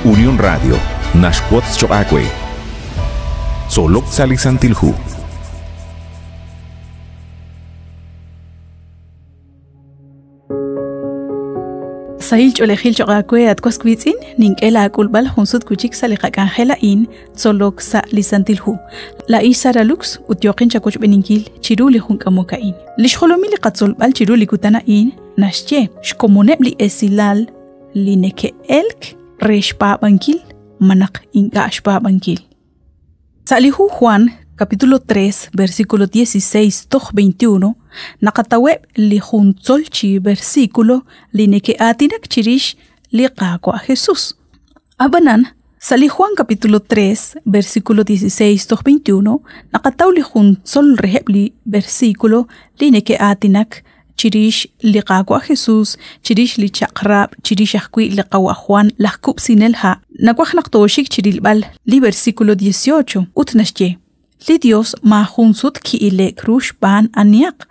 Unión Radio, naxwotz choq' aawe. Tzolok sa' li Santil Hu. Sahil ch'oolejil choq' aawe at was wiitz'in, nink'e laak'ulb'al jun sut wi' chik sa' li qak'anjel a'in tzolok sa' li Santil Hu. Laa'in Sara Lux ut yooqin chawochb'eeninkil chiru li jun k'amok a'in. Li xjolomil li qatzolb'al chiru li kutan a'in naxye xkomoneb' li esilal li neke'elk re xpaab'ankil malaj ink'a' xpaab'ankil. Sa' li hu Juan, capítulo 3, versículo 16 toj 21, naqataweb' li jun tzol chi versículo li neke'aatinak chirix li Qaawa' Jesús. Ab'anan, sa' li Juan capítulo 3, versículo 16 toj 21, naqataw li jun tzol reheb' li versículo li neke'aatinak chirix li Qaawa' Jesús, chirix li chaq'rab', chirix ajwi' li Qawa' Juan laj kub'sinel ha'. Nawaj naq tooxik chirilb'al li versículo 18 ut naxye: Li Dios maajun sut ki'ile'k ru xb'aan anihaq,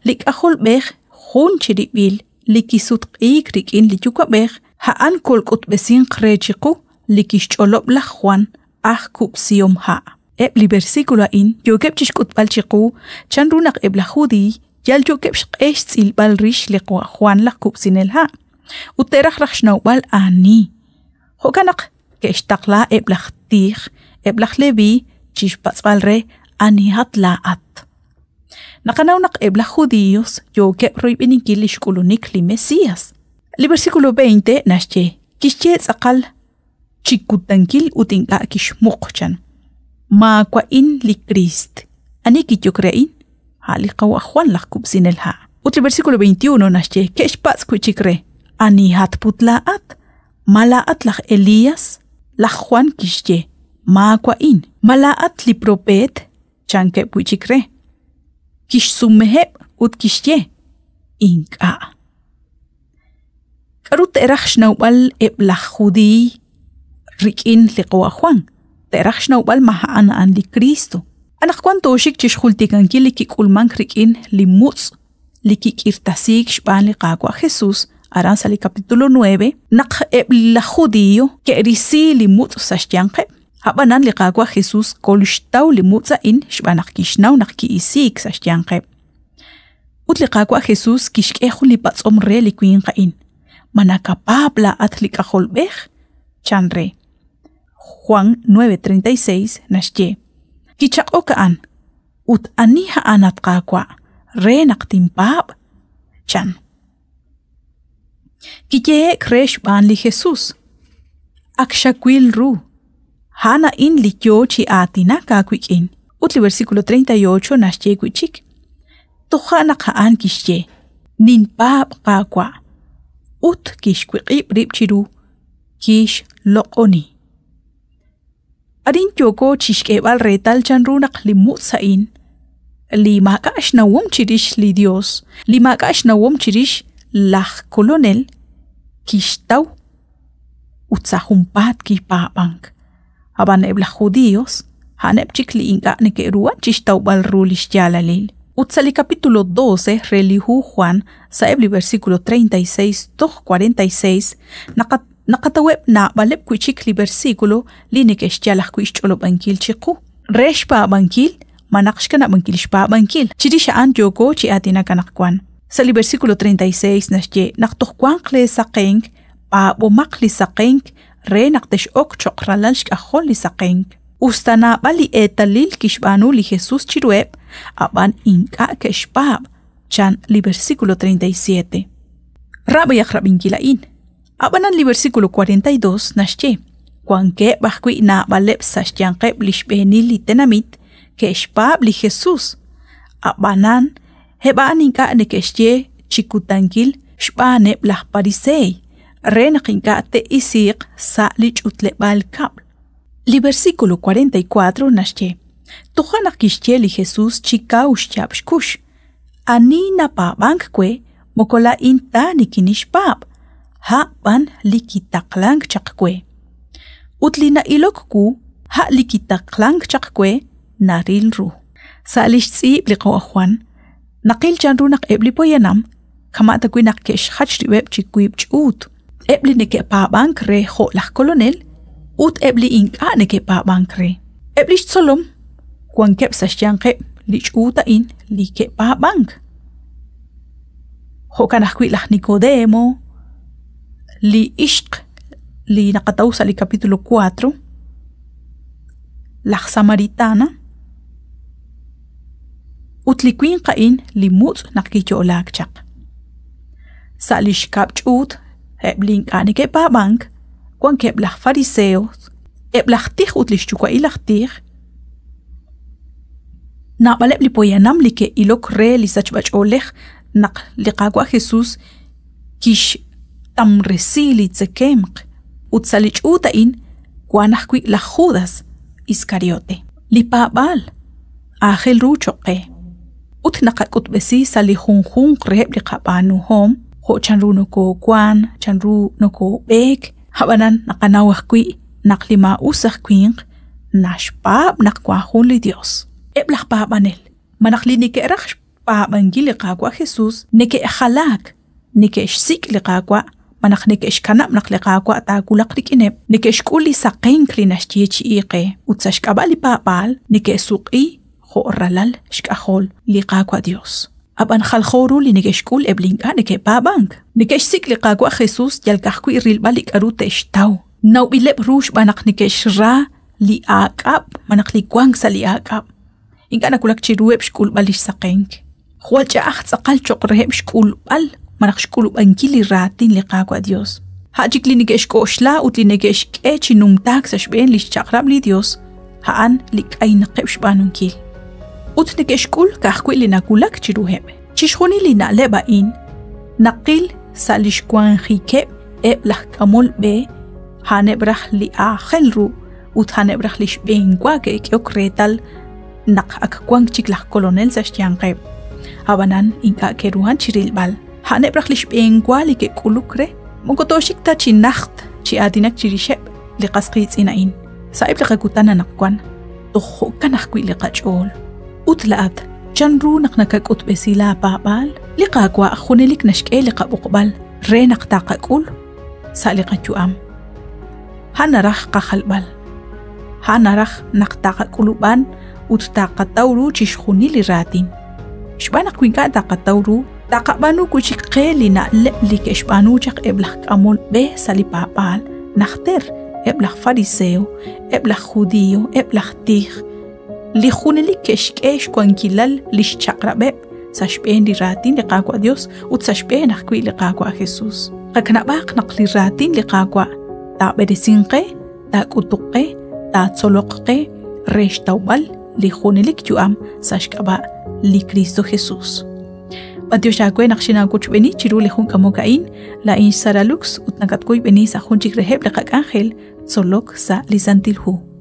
li K'ajolb'ej jun chirib'il li kisutq'iik rik'in li Yuwa'b'ej, a'an kolk'utb'esinq re chiqu li kixch'olob' laj Juan aj kub'sihom ha'. Eb' li versículo a'in yookeb' chixk'utb'al chiqu chanru naq eb' laj Judiiy yal yookeb' xq'e xtz'ilb'al rix li Juan laj kub'sinel ha' ut te'raj raj xnawb'al ani. Jo'kan naq ke'xtaqla eb' laj tij, eb' laj Leví chi xpatz'b'al re anihat laa'at. Naqanaw naq eb' laj judíos yookeb' royb'eninkil li xk'ulunik li Mesías. Li versículo 20 naxye, kixye tz'aqal chi kutankil ut ink'a' kixmuq chan. Maawa'in li Kriist. Ani kiyok re a'in? A' li Qawa' Juan laj kub'sinel ha'. Ut li versículo 21 naxye, ke'xpatz' wi' chik re, Anihat put laa'at? Ma laa'at laj Elías? Laj Juan kixye, Maawa'in. Ma laa'at li propeet? Chankeb' wi' chik re. Kixsumeheb' ut kixye, Ink'a'. K'aru te'raj xnawb'al eb' laj Judiiy rik'in li Qawa' Juan? Te'raj xnawb'al ma a'an a'an li Kristo. Anaqwan tooxik chi xjultikankil li kik'ulmank rik'in li mutz' li kik'irtasiik xb'aan li Qaawa' Jesús aran sa' li capítulo 9, naq eb' laj Judio ke'risi li mutz' sa' xyanqeb'. Ab'anan li Qaawa' Jesús kolxtaw li mutz' a'in xb'aan naq kixnaw naq ki'isiik sa' xyanqeb'. Ut li Qaawa' Jesús kixk'e jun li patz'om re li winq a'in: Ma nakapaab' laa'at li K'ajolb'ej? chan re. Juan 9:36 naxye: Kichaq'ok a'an, ut ani a'an at Qaawa' re naq tinpaab'? chan. Kiyehe'k re xb'aan li Jesús: Ak xawil ru, a'an a'in li yo chi aatinak aawik'in. Ut li versículo 38 naxye wi' chik: Toja' naq a'an kixye: Ninpaab' Qaawa'. Ut kixwiq'ib' rib' chiru, kixloq'oni. Arin yooko chi xk'eeb'al reetal chanru naq li mutz' a'in, li maak'a' xnawom chirix li Dios, li maak'a' xnawom chirix laj Kolonel, kixtaw ut sa' junpaat kipaab'ank. Ab'an eb' laj judíos a'aneb' chik li ink'a' neke'ruhan chi xtawb'al ru li xyaalalil. Ut sa' li capítulo 12 re li hu Juan, sa'eb' li versículo 36 toj 46, naqat naqataweb' naab'aleb' wi' chik li versículo li neke'xyal ajwi' xch'olob'ankil chiqu re xpaab'ankil malaj xkanab'ankil xpaab'ankil. Chirix a'an yooko chi aatinak anaqwan. Sa' li versículo 36 naxye naq toj wanq lee saqenk, paab'omaq li saqenk re naq tex'ok cho'q ralal xk'ajol li saqenk. Usta naab'al li eetalil kixb'aanu li Jesús chiruheb', ab'an ink'a' ke'xpaab', chan li versículo 37. Rab'ayaq rab'inkil a'in. Ab'anan li versículo 42 naxye, wankeb' ajwi' naab'aleb' sa' xyanqeb' li xb'eenil li tenamit ke'xpaab' li Jesús. Ab'anan, eb' a'an ink'a' neke'xye chi kutankil xb'aaneb' laj pariseey re naq ink'a' te'isiiq sa' li ch'utleb'aal kab'l. Li versículo 44 naxye, toja' naq kixye li Jesús chi kaw xyaab' xkux, Ani napaab'ank we, moko laa'in ta nikinixpaab', a' b'an li kitaqlank chaq we. Ut li na'ilok wu, a' li kitaqlank chaq we, naril ru. Sa' li xtz'iib' li Qawa' Juan, naqil chanru naq eb' li poyanam kama' tawi' naq ke'xjach rib'eb' chi wiib' ch'uut, eb' li neke'paab'ank re jo' laj kolonel ut eb' li ink'a' neke'paab'ank re. Eb' li xtzolom wankeb' sa' xyanqeb' li ch'uut a'in li ke'paab'ank. Jo'kan ajwi' laj Nicodemo, li ixq li naqataw sa' li capítulo 4, laj Samaritana, ut li winq a'in li mutz' naq kiyo'laak chaq. Sa' li xkab' ch'uut, eb' li ink'a' neke'paab'ank, wankeb' laj fariseos, eb' laj tij ut li xyuwa'il laj tij, naab'aleb' li poyanam li ke'ilok re li sachb'ach'oolej naq li Qaawa' Jesús kixtamresi li tzekemq ut sa' li ch'uut a'in wank ajwi' laj Judas Iscariote. Li paab'aal aajel ru cho'q qe ut naqak'utb'esi sa' li junjunq reheb' li qab'aanuhom jo' chanru nokoowank, chanru nokoob'eek, ab'anan naqanaw ajwi' naq li maa'us aj winq naxpaab' naq wank jun li Dios. Eb' laj paab'anel malaj li neke'raj xpaab'ankil li Qaawa' Jesús neke'jalaak, neke'xsik' li Qaawa' malaj neke'xkanab' naq li Qaawa' taawulaq rik'ineb', neke'xk'ul li saqenk li naxyeechi'i qe ut sa' xk'ab'a' li paab'aal neke'suq'i jo' ralal xk'ajol li Qaawa' Dios. Ab'an jaljo ru li neke'xk'ul eb' li ink'a' neke'paab'ank. Neke'xsik' li Qaawa' Jesús yal ka'ajwi' rilb'al li k'aru te'xtaw. Nawb'ileb' ru xb'aan naq neke'xra li aak'ab' malaj li wank sa' li aak'ab'. Ink'a' nawulak chiruheb' xk'ulb'al li xsaqenk. Jwal ch'a'aj tz'aqal cho'q reheb' xk'ulb'al malaj xk'ulub'ankil li raatin li Qaawa' Dios. A' chik li neke'xk'oxla ut li neke'xk'e chi numtaak sa' xb'een li xchaq'rab' li Dios, a'an li k'aynaqeb' xb'aanunkil. Ut neke'xk'ul ka'ajwi' li nawulak chiruheb'. Chixjunil li na'leb' a'in naqil sa' li xwanjikeb' eb' laj k'amol b'e, a'aneb' raj li aajel ru ut a'aneb' raj li xb'eenwa ke'k'ehok reetal naq ak wank chik laj kolonel sa' xyanqeb'. Ab'anan ink'a' ke'ruhan chi rilb'al. A'aneb' raj li xb'eenwa li ke'k'uluk re. Moko tooxik ta chi najt chi aatinak chirixeb' li qas qiitz'in a'in. Sa'eb' li qakutan anaqwan, toj jo'kan ajwi' li qach'ool. Ut laa'at, chanru naq nakak'utb'esi laapaab'aal? Li Qaawa' junelik naxk'e li qab'oqb'al re naq taqak'ul sa' li qayu'am. A'an naraj qajalb'al. A'an naraj naq taqak'ulub'an ut taqataw ru chixjunil li raatin. Xb'aan naq wi ink'a' taqataw ru, taqab'aanu wi' chik qe li na'leb' li ke'xb'aanu chaq eb' laj k'amol b'e sa' li paab'aal najter, eb' laj fariseo, eb' laj judío, eb' laj tij, li junelik ke'xk'e xwankilal li xchaq'rab'eb' sa' xb'een li raatin li Qaawa' Dios ut sa' xb'een ajwi' li Qaawa' Jesús. Qakanab'aaq naq li raatin li Qaawa' taab'eresinq qe, taak'utuq qe, taatzoloq qe re xtawb'al li junelik yu'am sa' xk'ab'a' li Kristo Jesús. B'antiox aawe naq xinaawochb'eeni chiru li jun k'amok a'in, laa'in xSara Lux ut nakatwoyb'eni sa' jun chik reheb' li qak'anjel tzolok sa' li Santil Hu.